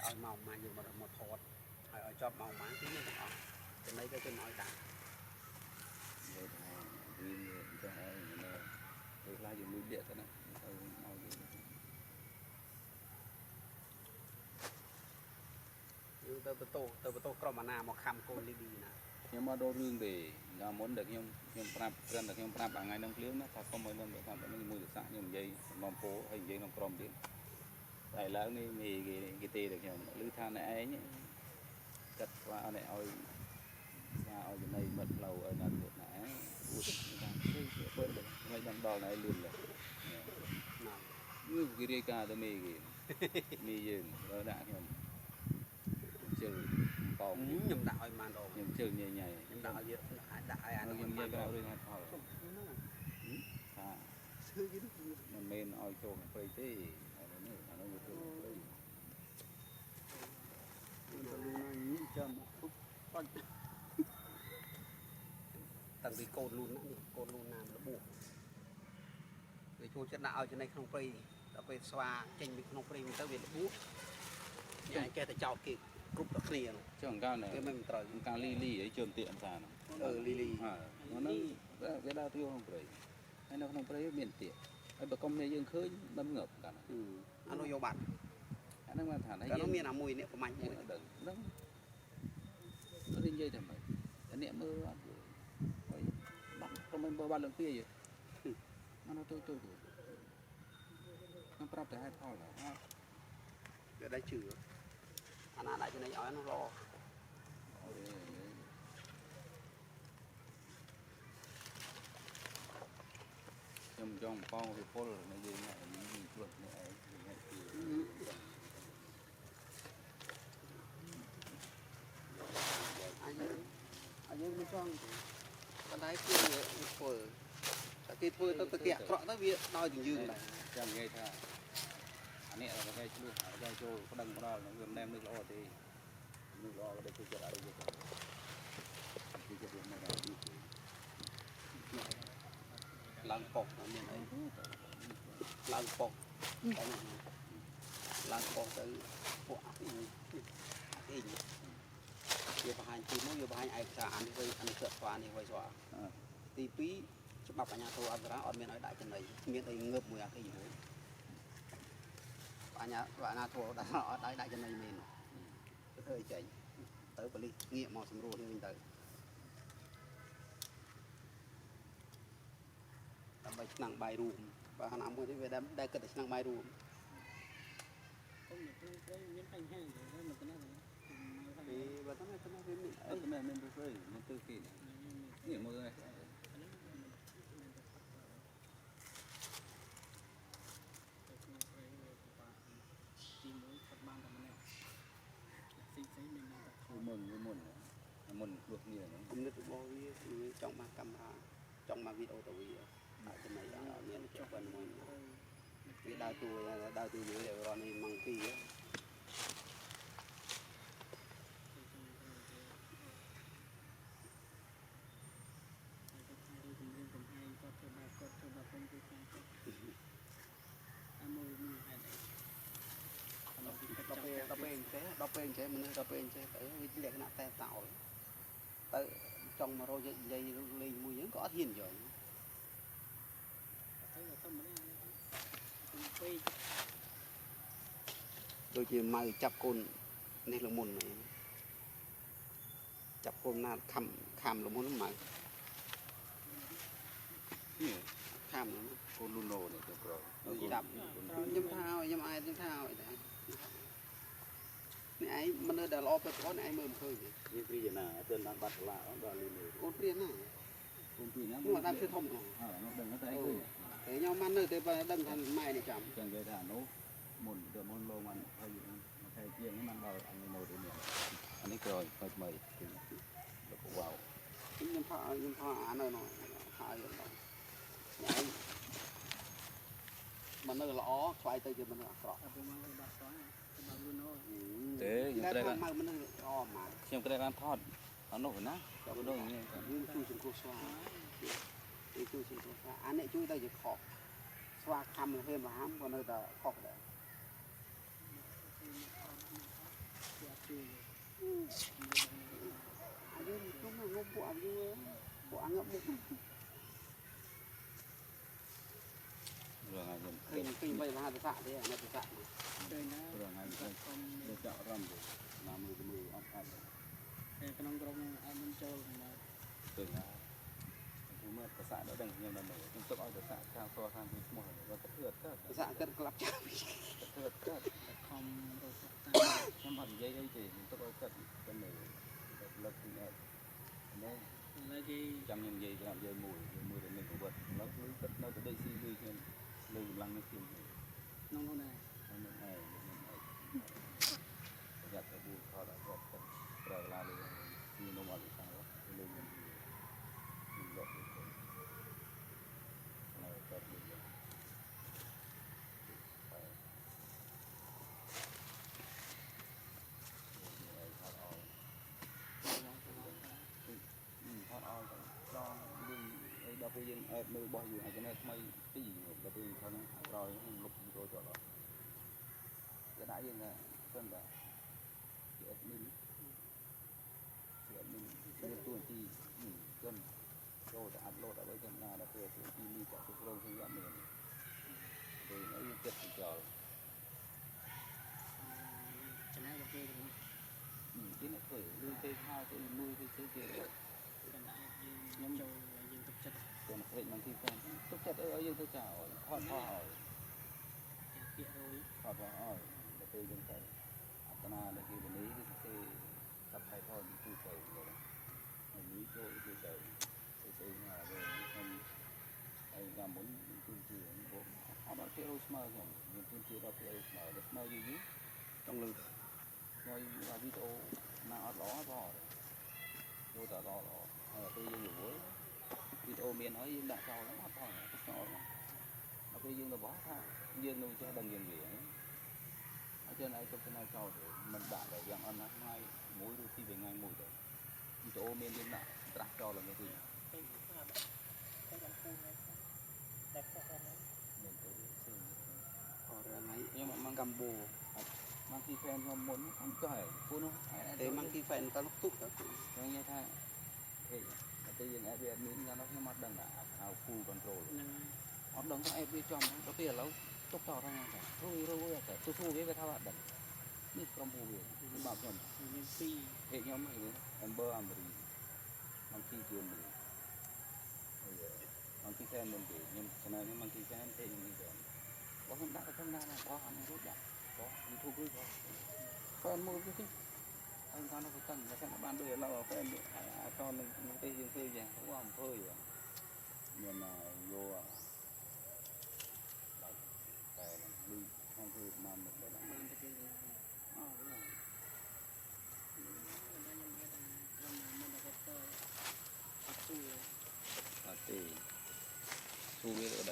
ឲ្យម៉ោងប៉ុន្មានយើងមកថតហើយឲ្យចប់ម៉ោងប៉ុន្មានគឺមានទាំងអស់ចំណៃទៅគេមកឲ្យដាក់ និយាយថារឿងអញ្ចឹងឯងណាពេលខ្លះយើងលួចលាក់ទៅណាទៅមកគេ យើងទៅបន្ទោទៅបន្ទោក្រុមអាណាមកខំកូនលីប៊ីណា ខ្ញុំមកដល់រឿងទេដល់មុនដែលខ្ញុំខ្ញុំប្រាប់ត្រឹមតែខ្ញុំប្រាប់ថ្ងៃហ្នឹងភ្លាមណាថាកុំឲ្យនឹងថានឹងមួយស័កខ្ញុំនិយាយសំណពោហើយនិយាយក្នុងក្រុមទៀតតែឥឡូវនេះមីគេគេទេតែខ្ញុំឮថាអ្នកឯងកាត់ស្វាអ្នកឲ្យស្វាឲ្យចំណៃមិត្តផ្លូវឲ្យណាទៀតណាឯងអួតថាធ្វើបើមិនបានដល់ណែលឿនលើ ណា គឺគេរាយការណ៍ទៅមីគេមីយើងដល់ដាក់ខ្ញុំជិលប៉ោង ខ្ញុំដាក់ឲ្យម៉ានដង ខ្ញុំជិលញ៉ៃញ៉ៃ ខ្ញុំដាក់ឲ្យវាដាក់ឲ្យអានោះ ខ្ញុំនិ ម៉ានដង យាយក្រៅរឿងហេតុផលថា ធ្វើគេ មិនមែនឲ្យចូលក្នុងព្រៃទេអានេះអានោះវាចូលក្នុងព្រៃ ទៅលូណាញីចាំទុកបាច់ តាំងពីកូនលូនណានេះកូនលូនណារបួសវាចូលចិត្តដាក់ឲ្យចំណៃក្នុងព្រៃដល់ពេលស្វាចេញពីក្នុងព្រៃទៅវារបួសញ៉ាយចេះតែចោតគេគ្រប់ដល់គ្នានោះ ចុះអង្ការណែ គេមិនត្រូវ អង្ការលីលីអីជើមទៀកអង្ការហ្នឹង អឺលីលី អើហ្នឹងវាដើរទៅក្នុងព្រៃហើយនៅក្នុងព្រៃមានទៀកហើយបើកុំនេះយើងឃើញមិនងើបកាលហ្នឹង អានោះយកបាត់ អាហ្នឹងបានថា តែនោះមានអាមួយនេះប្រមាញ់មួយ ដឹងហ្នឹងនិយាយតែម៉េចតែអ្នកមើលអត់យល់ហើយបាត់ក៏មិនបើបាត់លំពីយអានោះទៅទៅខ្ញុំប្រាប់តែហេតុផលហើយ វាដែរជឿអាណាដាក់ចំណេញឲ្យនោះល្អ ខ្ញុំចង់ប៉ងវាពុលនៅយើងនេះខ្លួននេះឯងនេះគឺ អាយើងអាយើងមិនចង់ទេប៉ុន្តែគេធ្វើតែគេធ្វើទៅទៅគេអាក្រក់ទៅវាដោយទាំងយើងដែរ ចាំនិយាយថាអានេះគេឆ្លោះគេចូលប្តឹងផ្ដល់វាមិនដែលនឹកល្អទេនឹកល្អក៏ដូចចិត្តអរិយគឺចិត្តវាមិនដែរ ឡើងប៉ុកមានអីឡើងប៉ុកតែឡើងប៉ុកទៅពួកអាអ៊ីងអ៊ីងវាបង្ហាញទី1វាបង្ហាញឯកសារអានេះវិញអានេះគឺស្វានេះវិញស្វាទី2ច្បាប់អាជ្ញាធរអន្តរាអត់មានឲ្យដាក់ចំណីមានអីងើបមួយអាអ៊ីងមួយអាជ្ញាអាជ្ញាធរដាក់អត់ឲ្យដាក់ចំណីមែនទៅធ្វើអីចេញទៅប៉ូលីសងាកមកសម្រួលនេះវិញទៅដើម្បីឆ្នាំងបាយរួមបើណាមួយនេះវាដែលគិតតែឆ្នាំងបាយរួម កុំនៅក្នុងព្រៃមានបញ្ហាទេនៅកណ្ដាល ពីបើតែតែវាមាន អត់មែនមានព្រៃមានទិសគេនេះមើលនេះ ទីមួយគាត់បានតែម្នាក់ផ្សេងផ្សេងមានតែ មុនមុនមុនលួសគ្នាហ្នឹង គំនិតរបស់វាគឺចង់បានកាមេរ៉ាចង់បានវីដេអូទៅវាដាក់ចំណីអត់មានចុះប៉ុណ្្នឹងវាដើរតួដើរតួយូររនេះម៉ងគី គម្រាមកំហែងគាត់ធ្វើបាបគាត់ធ្វើបាបខ្ញុំគឺខ្លាចគាត់អាមួយមួយហេតុអី ដល់ពេលដល់ពេលអញ្ចេះដល់ពេលអញ្ចេះមនុស្សដល់ពេលអញ្ចេះទៅវាលក្ខណៈតែតោលទៅចង់មករកនិយាយលេងមួយយើងក៏អត់ហ៊ានយក ទៅធម្មតាពេក ដូចជាម៉ៅចាប់កូននេះលមុនចាប់កូនណាខំខំលមុនម៉ៅ នេះ ខំ កូនលូណូនេះទៅក្រោយ ចាប់ខ្ញុំថាឲ្យខ្ញុំអាចខ្ញុំថាឲ្យតែនេះឯងមនុស្សដែលល្អពិតប្រាកដនេះឯងមើលមិនឃើញទេ នេះព្រាណាទៅដល់បាត់ឡាដល់លូណូ កូនព្រានណា កូនព្រាណា នោះតាមชื่อធំហ្នឹង អើនោះដឹងតែឯងឃើញ តែខ្ញុំបាននៅតែដឹងថាម៉ែនេះចាំ ចឹងគេថានោះមុនទៅមុនលោកបាន20ខែជាងនេះបានដល់អញណូទៅនេះអានេះក្រោយថ្មីថ្មីលោកវ៉ាវ ខ្ញុំថាឲ្យខ្ញុំថាអានៅនោះថាឲ្យដល់នេះឯងមនុស្សល្អខ្លាយទៅជាមនុស្សអាក្រក់ អាពុមកបាត់ស្គាល់បាត់លូណូ ទេខ្ញុំ តែ ត្រូវ ថាមកមនុស្សល្អមក ខ្ញុំត្រូវបានថតអានោះណានោះនេះ យើងជួយសង្គ្រោះស្វាគេជួយសង្គ្រោះស្វាអានេះជួយទៅជាខុសស្វាខំលហេមលហាមក៏នៅតែខុសដែរ ជួយ អាយូខ្ញុំងំពួកអាយូពួកអាងឹបមុខ រឿងហើយខ្ញុំ ឃើញឃើញបីមហាទសៈទេអាទសៈ ឃើញណា រឿងហើយខ្ញុំ កុំ ចាក់រំទៅណាមើលទៅមើលអត់អត់ តែក្នុងក្រុមអត់មិនចូលមក ទៅណាគឺមើលប្រសាដល់ដឹងខ្ញុំដល់មើលខ្ញុំទុកឲ្យប្រសាខាងសខាងពីឈ្មោះគាត់ទៅធ្វើអត់កើត ទសៈគិតក្លាប់ចាំ ទៅធ្វើអត់កើត ខំរកតា ខ្ញុំអត់និយាយអីទេខ្ញុំទុកឲ្យគាត់ទៅមើលទៅលឹកពីអត់នេះ ឥឡូវគេ ចាំខ្ញុំនិយាយចាំនិយាយមួយមួយដែលមានប្រវត្តិឥឡូវលុយគាត់នៅទៅដេកស៊ីលុយខ្ញុំលើកម្លាំងនេះខ្ញុំ ក្នុងនោះដែរ ខ្ញុំឯងខ្ញុំឯងប្រយ័ត្នទៅបួលថតឲ្យគាត់គាត់ប្រើកលាលើមាននំអត់ទៅលើខ្ញុំខ្ញុំលក់ទៅនៅគាត់លុយ ថតឲ្យទៅចងលុយអីដល់ពេលយើងអេបមើលរបស់យើងអាចនេះថ្មីពីរដល់ពេលថតហ្នឹងក្រោយខ្ញុំលុបចូលចោលអត់គេដាក់យើងថាសិនតាជាអេដមីនជាអេដមីនមានតួនាទីជនចូលទៅអាប់ឡូតអ្វីធម្មតាដល់ពេលតួនាទីនេះចាក់គ្រប់គ្រងខ្ញុំអត់មានពេលនេះយើងគិតទៅចោល ចំណែករបស់គេទាំង គេអ្នកធ្វើលឿនគេហៅគេមួយគេគេគេ កណ្ដាលយើងចូលយើងទុកចិត្ត គាត់ស្រេចមកទីហ្វេនទុកចិត្តអីឲ្យយើងទៅចោលថតថតឲ្យ ពាក្យរយ ថតថតឲ្យដល់ពេលយើងទៅអត្តនាដែលគេនេះគឺគេសាប់ថៃថតទូទៅហើយនេះចូលទៅទៅទៅទៅណាវិញខ្ញុំហើយកាលមុនគឺជាបងអត់ដល់គេរយស្មើខ្ញុំខ្ញុំគឺជាដល់គេរយស្មើដល់ស្មើយូរយូរ ចង់លើ ស្មើយូរអាវីដេអូណាអត់ល្អផងចូលតែល្អល្អហើយពេលយើងរវល់វីដេអូមានហើយយើងដាក់ចោលហ្នឹងអត់ផងចោលដល់ពេលយើងរបស់ថាយើងនៅចេះដឹងយើងវាអញ្ចឹងឯងទុកទៅចោលទៅមិនដាក់ដល់យ៉ាងអត់ណាថ្ងៃមួយឬពីរថ្ងៃមួយទៅវីដេអូមានយើងដាក់ត្រាស់ចោលឡើងទៅ ពេកពេកអំពូលតែខុសហ្នឹង មានទៅស៊ឺ អរថ្ងៃ ខ្ញុំអត់មក កម្ពុជា មកទីហ្វេនខ្ញុំមុនខ្ញុំចោះហើយពូនោះ ទេម៉ាំងគីហ្វេនក៏ទុកទៅ ខ្ញុំនិយាយថាហេតែយើងអត់វាអត់មានកាលនោះខ្ញុំអត់ដឹងថា how full control ហ្នឹង អត់ដឹងថាអេវាចំដល់ពេលឥឡូវទុកចោលថាហ្នឹងទៅរួយរួយតែទូទូវាវាថាអត់ដឹងនេះក្រុមពូវាខ្ញុំបាទខ្ញុំ មានពីរ ហេខ្ញុំហេ Amber Amri Monkey ជាមួយហើយ Monkey Fan មុនគេខ្ញុំស្នើខ្ញុំ Monkey Fan ទេខ្ញុំ Monkey Fan បងខ្ញុំដាក់ទៅក្នុងណាបងអត់រួចដាក់បង YouTube រួចបង fan មួយទៅហើយគាត់នៅទៅតែគាត់បានដូចឥឡូវ fan អាតនឹងទេយើងធ្វើយ៉ាងអូអំភើយមានយកតែលុយក្នុងធ្វើប្រហែលមកដល់ បានតែគេ អូ ខ្ញុំគេថាក្រុម moderator អត់ស៊ូ អត់ទេស៊ូវាទៅដឹង